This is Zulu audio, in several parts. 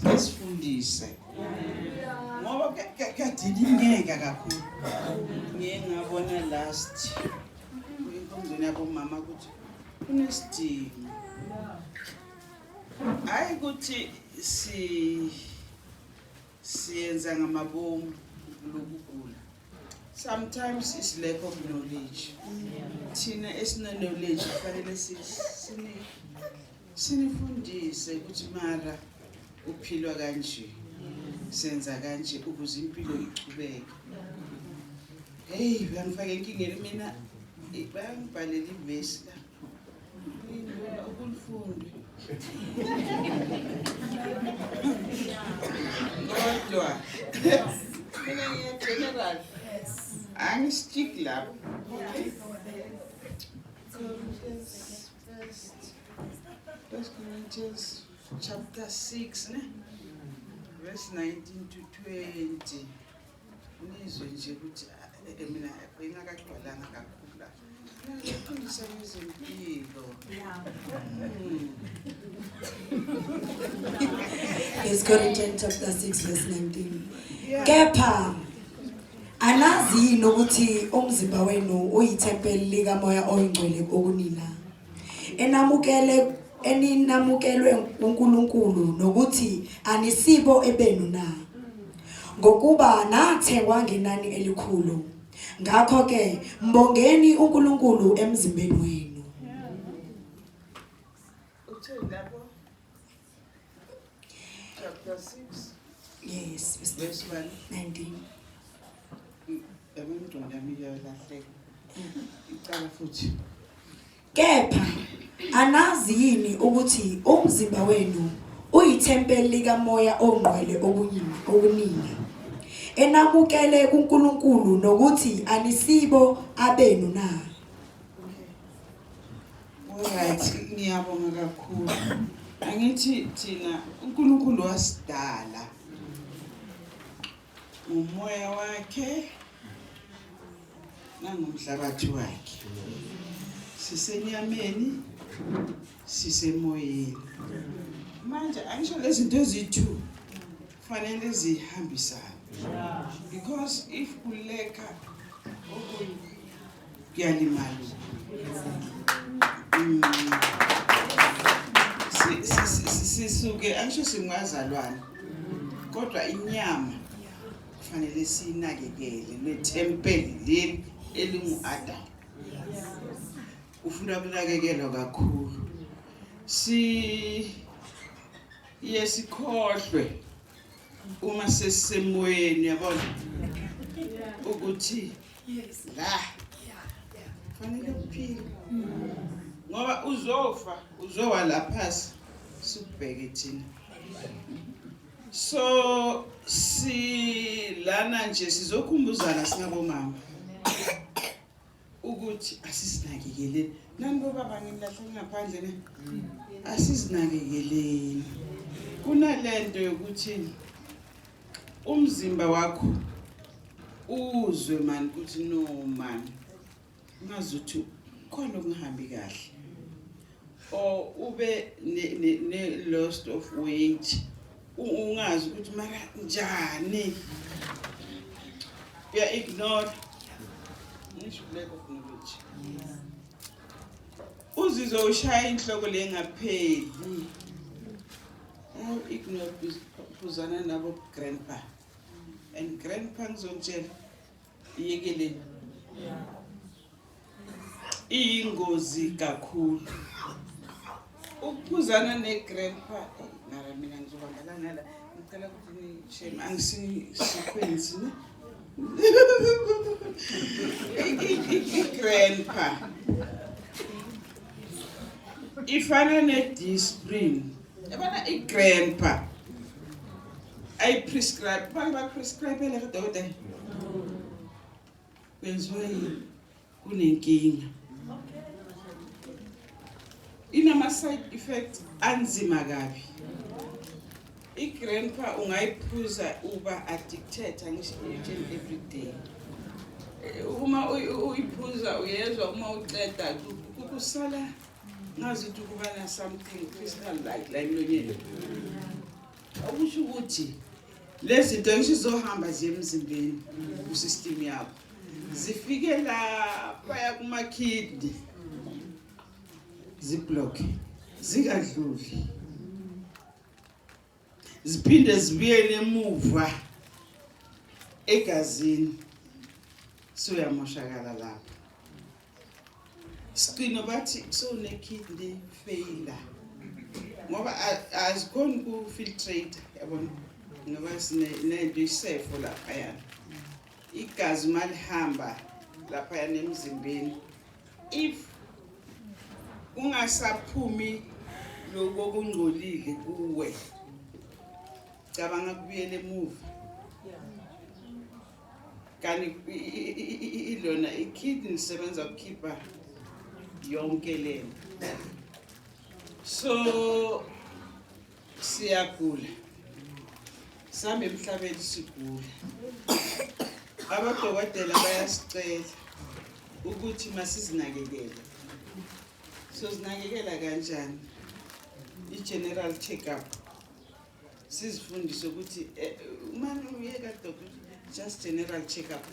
Sifundise ngoba kuyadidingeka kakhulu. Ngiye ngabona last enkonzweni yabomama ukuthi kunesidingo, hayi ukuthi si siyenza ngamabomu lokugula. Sometimes it's lack of knowledge. Thina esine knowledge kufanele sinifundise ukuthi mara uphilwa kanje, senza kanje ukuze impilo ichubeke. Hey, uyangifaka enkingeni mina, bayangibhalela ivesi la ukulifunde, kodwa mina ngiya general, angistick lapho. Corinthians first, First Corinthians chapter 6 ne, verse 19 to 20. Nizwe nje ukuthi mina ingakagcwalanga kakhulu la. Ngifundisa ngezempilo. Yes, Corinthians chapter 6 verse 19. Kepha anazi yini ukuthi umzimba wenu uyithempeli likaMoya oyiNgcwele okunina, enamukele eninamukelwe uNkulunkulu, nokuthi anisibo ebenu na? Ngokuba nathengwa ngenani elikhulu. Ngakho ke mbongeni uNkulunkulu emzimbeni wenu. Utheni lapho? Chapter 6. Yes, verse 1. 19. Yabo, ingqondo yami iyalahleka. Icala futhi. Kepha anazi yini ukuthi umzimba wenu uyithempeli likaMoya oNgcwele okunina, enamukele kuNkulunkulu, nokuthi anisibo abenu na? Alright, ngiyabonga kakhulu. Angithi thina uNkulunkulu wasidala ngumoya wakhe nangumhlabathi wakhe. Sisenyameni, sisemoyeni. Manje angisho lezi zinto eziyi-two kufanele zihambisane, because if kuleka okunye kuyalimala. Sisuke angisho singazalwane, kodwa inyama kufanele siyinakekele, nethempeli leli elingu-Adam ufuna ukunakekelwa kakhulu. Si iye sikhohlwe uma sesisemoyeni, yabona ukuthi la fanele kuphile, ngoba uzofa, uzowa laphasi sikubheke thina. So silana nje sizokhumbuzana singabomama ukuthi asizinakekeleni. Nani bobaba, nginilahle ngaphandle ne, asizinakekeleni. Kunalento yokuthi umzimba wakho uzwe man ukuthi no man, ungazuthi khona okungahambi kahle or ube ne lost of weight, ungazi ukuthi mara njani, uya ignore. Ngisho lack of knowledge. Uzizwe ushaya inhloko lengapheli, awu ignore, phuzana nabo grandpa and grandpa. Ngizonitshela, iyekeleni, iyingozi kakhulu ukuphuzana ne-grandpa. Mara mina ngizobambela nala, ngicela ukuthi nishame angisi-sequence ne. I-grandpa ifana ne-Disprin, yabona. I-grandpa ayi-prescribe, bake ba-prescribele kadokotela, kwenziwa yini? Kunenkinga, inama-side effects anzima kabi. I-grandpa ungayiphuza uba addicted, angisho each and every day. Uma uyiphuza uyezwa uma uceda kusala ngazi ukuthi kuba na something crystal like la emlonyeni. Okusho ukuthi lezi zinto ngisho zizohamba ziye emzimbeni ku-system yakho, zifike laphaya kuma-kidney, zi-block, zingadluli, ziphinde zibuyele emuva egazini, suyamoshakala lapho. Sigcino bathi sewune-kidney failure ngoba azikhoni ku-filtrate, yabona, ngoba sinento isefo laphayana. Igazi malihamba laphayana emzimbeni, if kungasaphumi lokho okungcolile kuwe, cabanga kubuyela emuva. Kanti ilona i-kidney isebenza ukukhipha yonke lento. So siyagula, sihambe emhlabeni sigula. Abadokotela bayasicela ukuthi masizinakekele. Sozinakekela kanjani? I-general check-up, sizifundise ukuthi uma uye kadokotela, just general check-up,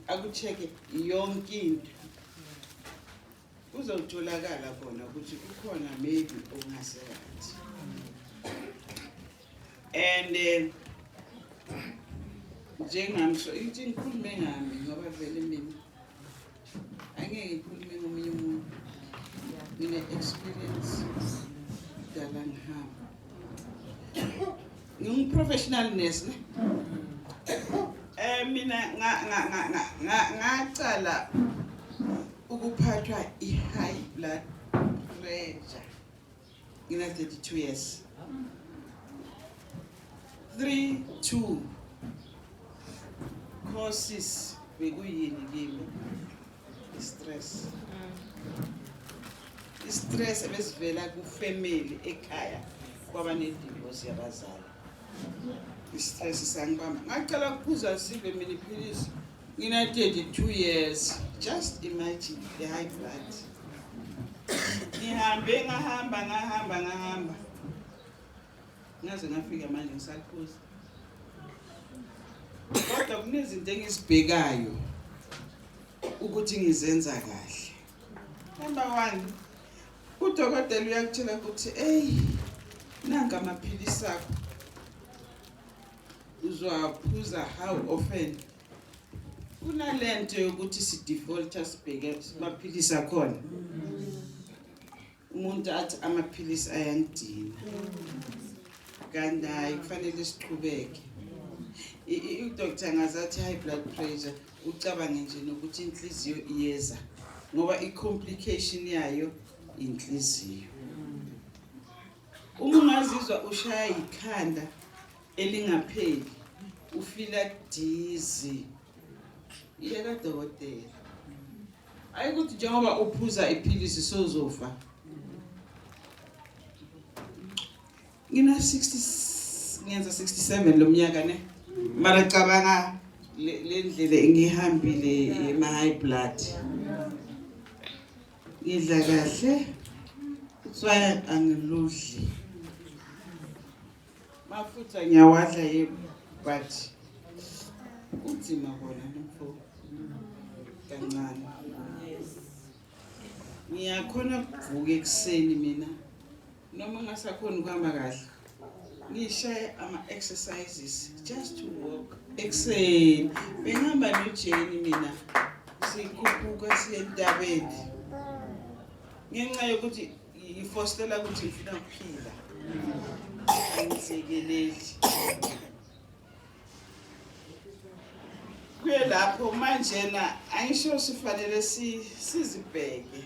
aku-check-e yonke into, kuzotholakala khona ukuthi kukhona maybe okungase-right. And njengami, so ithi ngikhulume ngami ngoba vele mina angeke ngikhulume ngomunye umuntu. Ngine-experience dala, ngihamba, ngingu-professional nurse ne. Mina ngacala ukuphathwa i-high blood pressure ngina 32 years, 3 2 causes. Bekuyini kimi? I-stress, i-stress ebesivela ku-family ekhaya, kwaba ne-divorce yabazali. I-stress sangibamba, ngacala ukuphuza sive mina iphilisi ngina 32 years. Just imagine the high blood. Ngihambe, ngahamba, ngahamba, ngahamba, ngaze ngafika manje ngisaphuza, kodwa kunezinto engizibhekayo ukuthi ngizenza kahle. Number one, udokotela uyakutshela ukuthi, "Eyi, nanka amaphilisi akho, uzowaphuza how often?" Kunalento yokuthi si-defaulta, sibheke amaphilisi akhona. Umuntu athi amaphilisi ayangidina, kanti hayi, kufanele siqhubeke. Udoctor ngazathi high blood pressure, ucabange nje nokuthi inhliziyo iyeza, ngoba i-complication yayo inhliziyo. Uma ungazizwa ushaya ikhanda elingapheli, u-feela dizzy, iye kadokotela. Ayikuthi njengoba uphuza iphilisi sozofa. Ngina 60, ngenza 67 lo mnyaka ne, mara cabanga le ndlela engihambile ema high blood. Ngidla kahle, utswaya angiludli, mafutha ngiyawadla yebo, but kunzima kona nomfo kancane. Ngiyakhona ukuvuka ekuseni mina noma ngingasakhoni ukuhamba kahle, ngishaye ama-exercises, just to walk ekuseni. Bengihamba noJeni mina, sikhuphuka siye entabeni, ngenxa yokuthi ngifostela ukuthi ngifuna ukuphila, angizekeleli. Kuye lapho manjena, angisho sifanele sizibheke.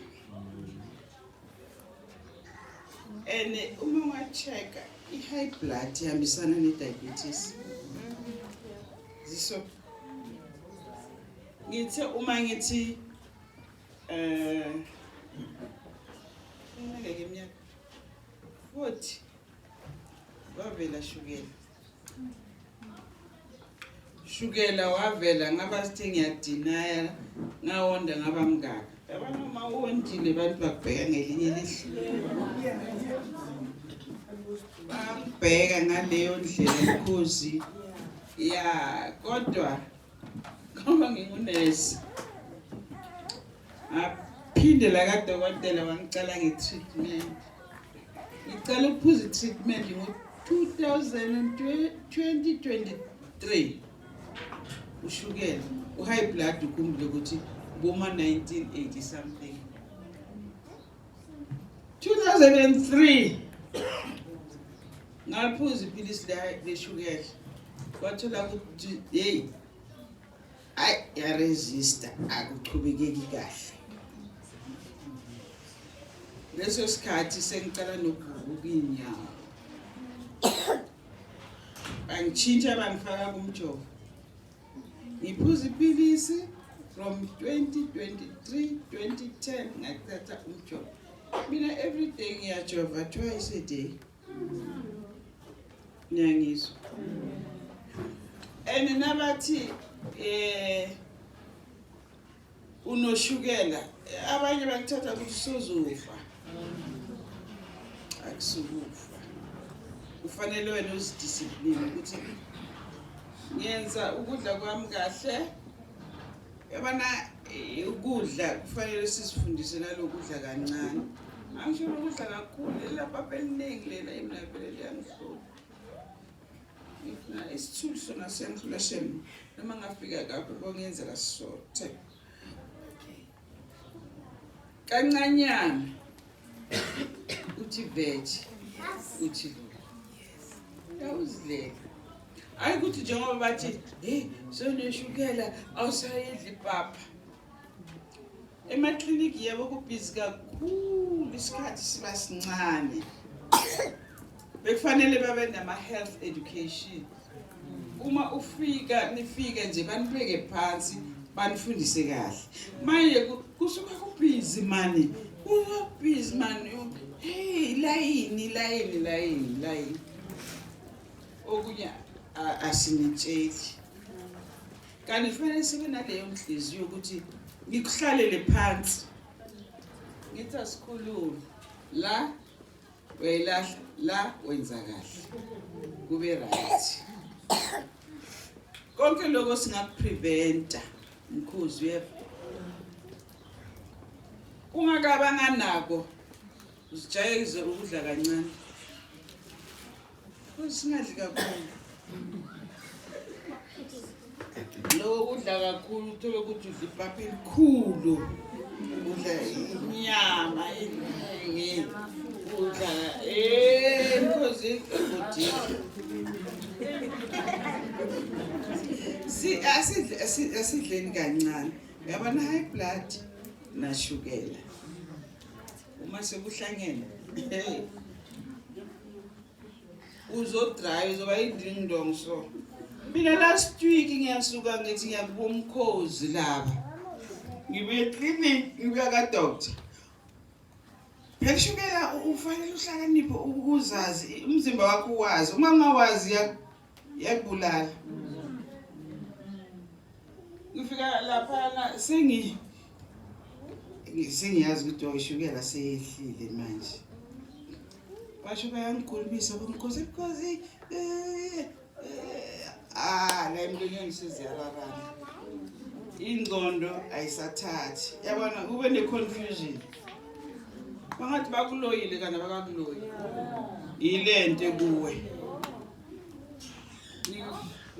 And uma unga-check-a, i-high blood ihambisana ne-diabetes. Ziso ngithe uma ngithi ngeke iminyaka 40 wavela shukela, shukela wavela, ngaba sithe ngiya-deny-a, ngawonda, ngaba mngaka. Yabona, uma uwondile, abantu bakubheka ngelinye ilihlo. Singakubheka ngaleyo ndlela, mkhozi, ya, kodwa ngoba ngingunesi, ngaphinde la kadokotela, wangicala nge-treatment. Ngicala ukuphuza i-treatment ngo-2023. Ushukela, u-high blood, ukhumbule ukuthi boma 1980 something, 2003, ngaphuza iphilisi leshukela, kwathola ukuthi hey, hayi, yaresista, akuchubekeki kahle. Leso sikhathi sengicala nokuvuvuka iy'nyawo, bangitshintsha, bangifaka kumjovo. Ngiphuza iphilisi from 2023, 2010, ngathatha umjovo. Mina everyday ngiyajova, twice a day. Niyangizwa? And nabathi unoshukela, abanye bakuthatha ukuthi usuzofa. Akusukufa, kufanele wena uzidiscipline ukuthi ngiyenza ukudla kwami kahle. Yabona, ukudla kufanele sizifundise nalokudla kancane. Angisho ukudla kakhulu, lela papa eliningi lela, mina vele liyangihlula. Ngifuna isithulu sona siyangihlula shem. Noma ngafika kapho kongenzela sisothe kancanyana, uthi veg, uthi lokhu, yawuzilela. Hayi, ukuthi njengoba bathi hey, sewuneshukela, awusayidli ipapa. Emakliniki, yebo, kubhizi kakhulu, isikhathi siba sincane. Bekufanele babe nama-health education. Uma ufika, nifike nje banibeke phansi, banifundise kahle. Manje kusuka kubhizi mani, kubhizi mani, hey, layini, layini, layini, layini. Okunye asinitsheli. Kanti kufanele sibe naleyo nhliziyo ukuthi ngikuhlalele phansi, ngithi asikhulume, la uyayilahla, la wenza kahle, kube right. Konke lokho singakupreventa, mkhuzi, uyeva? Ungakabanga nako, uzijayeze ukudla kancane, singadli kakhulu. Lokho kudla kakhulu, uthole ukuthi udla ipapa elikhulu, udla inyama eningi, udla mkhozi egodini. Si asidleni kancane. Uyabona, high blood nashukela uma sekuhlangene, hey, uzodrayiva, uzoba yi-ding dong. So mina last week ngiyasuka ngithi ngiyakuba umkhozi laba, ngibuye eclinic, ngibuya kadoctor. Phela ushukela ufanele uhlakaniphe, uzazi umzimba wakho, uwazi. Uma ungawazi, yakubulala. Ngifika laphana sengiyazi ukuthi oh, ishukela seyehlile manje. Basho bayangikhulumisa bomkhosi, mkhosi, ah, la emlonyeni seziyararana, ingqondo ayisathathi. Yabona, kube ne-confusion, bangathi bakuloyile kana bakakuloyi, yile nto kuwe.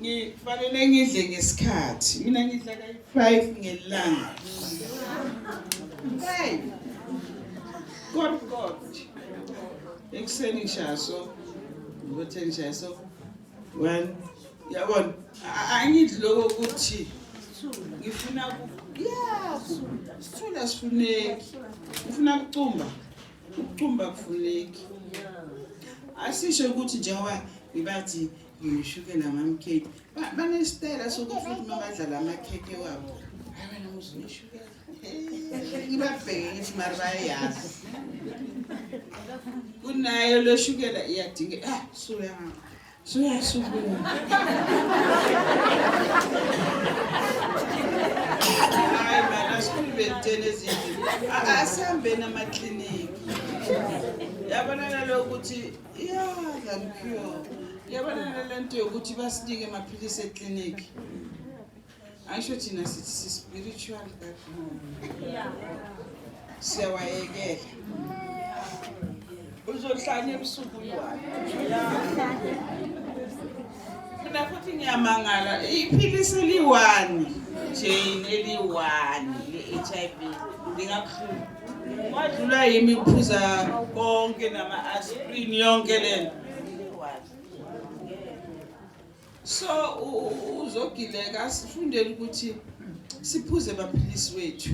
Ngifanele ngidle ngesikhathi. Mina ngidla kayi-5 ngelanga, 5 god god. Ekuseni ngishaya so, ngo-10 ngishaya so one. Yabona, angidli lokho ukuthi ngifuna ya sithula, sifuneki. Ufuna kucumba, ukucumba kufuneki. Asisho ukuthi njengoba ngibathi ngishukela mamcake, banesitayela sokuthi futhi uma badlala amakhekhe wabo, hayi wena uzuneshukela. Ngibabheke ngithi mari bayayazi kunayo lo shukela, iyadinga. Ah, suya suya sukuma. Hayi mana, asikhulumeni ezinje, asihambeni amakliniki. Yabona lokuthi yeah, thank you. Yabona lento yokuthi basinike amaphilisi ekliniki. Angisho thina sithi si spiritual that no. Siyawayekela. Uzohlanya ebusuku uyi-one. Mina futhi ngiyamangala iphilisi eliyi-one Jane eliyi-one le-HIV lingakuhlula. Wadlula yimi uphuza konke nama-aspirin yonke lento. So uzogileka asifundele ukuthi siphuze amaphilisi wethu.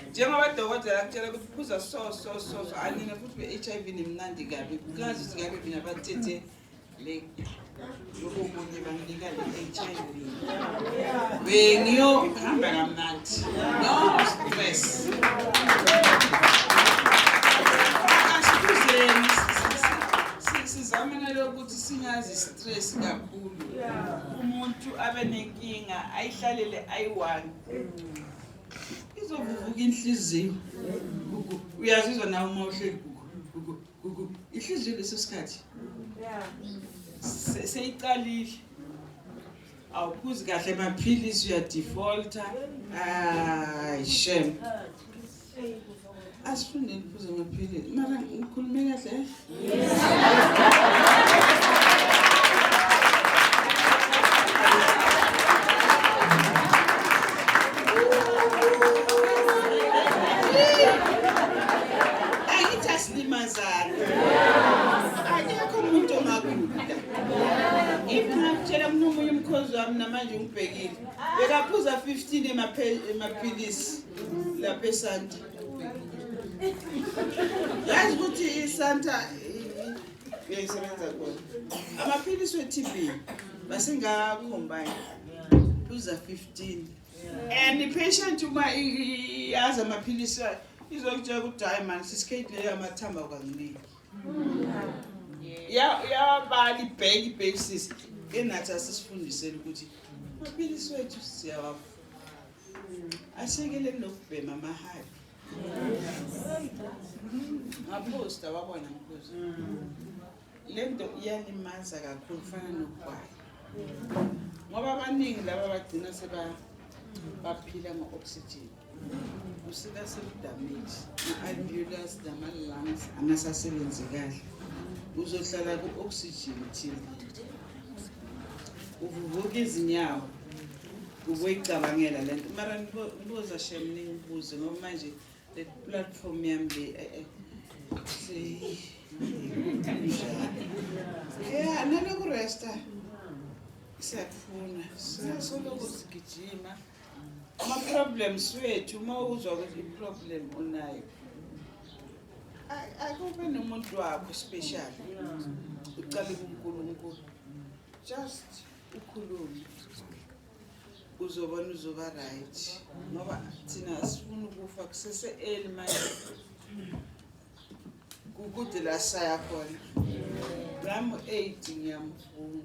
Njengoba dokotela akutshela ukuthi phuza so so so so anina futhi be-HIV nimnandi kabi ngazi ukuthi ngabe mina bathethe le lokho kunye banginika le-HIV bengiyohamba kamnandi no stress. Asiphuzeni sizame nalokuthi singazi stress kakhulu. Umuntu abe nenkinga ayihlalele ayi-one izovuvuka inhliziyo. Gugu uyazizwa nawe uma uhleli gugu gugu gugu inhliziyo leso sikhathi seyiqalile awuphuzi kahle amaphilisi uyadefaulta. Ay shem, asifundeni ukuphuza amaphilisi. Mara ngikhulume kahle? Angithi asilimazane, akekho umuntu ongakuda. If ngakutshela kunomunye umkhozi wami namanje ungibhekile, bekaphuza 15 emaphilisi lapha eSanta. Yazi ukuthi iSanta uyayisebenza khona amaphilisi we-TB basengacombine phuza 15 and i-patient uma yazi amaphilisi ayo izokutshela ukuthi hayi mani sisikate leyo amathambo akanginiki. Yawabala ibheke ibhekisise. Ke nathi asisifundisele ukuthi amaphilisi wethu siyawafuna, asiyekeleni nokubhema amahali. Ngaphosta wabona mkhozi lento iyalimaza kakhulu, kufana nokugwayi, ngoba abaningi laba bagcina seba baphila ngo-oxygen usika sekudamage ma-alveolus nama-lungs angasasebenzi kahle. Uzohlala ku-oxygen till uvuvuka izinyawo uboyicabangela lento. Mara ngibuza shem, ningibuze ngoba manje le platform yami le ya nalokuresta siyakufuna singasoloko sigijima ama-problems wethu. Uma uzwa ukuthi i-problem onayo, akube nomuntu wakho special, ucale kuNkulunkulu, just ukhulume, uzobona uzoba right, ngoba thina asifuni ukufa kusese early manje, kukude la saya khona. Nami 8 ngiyamfuna.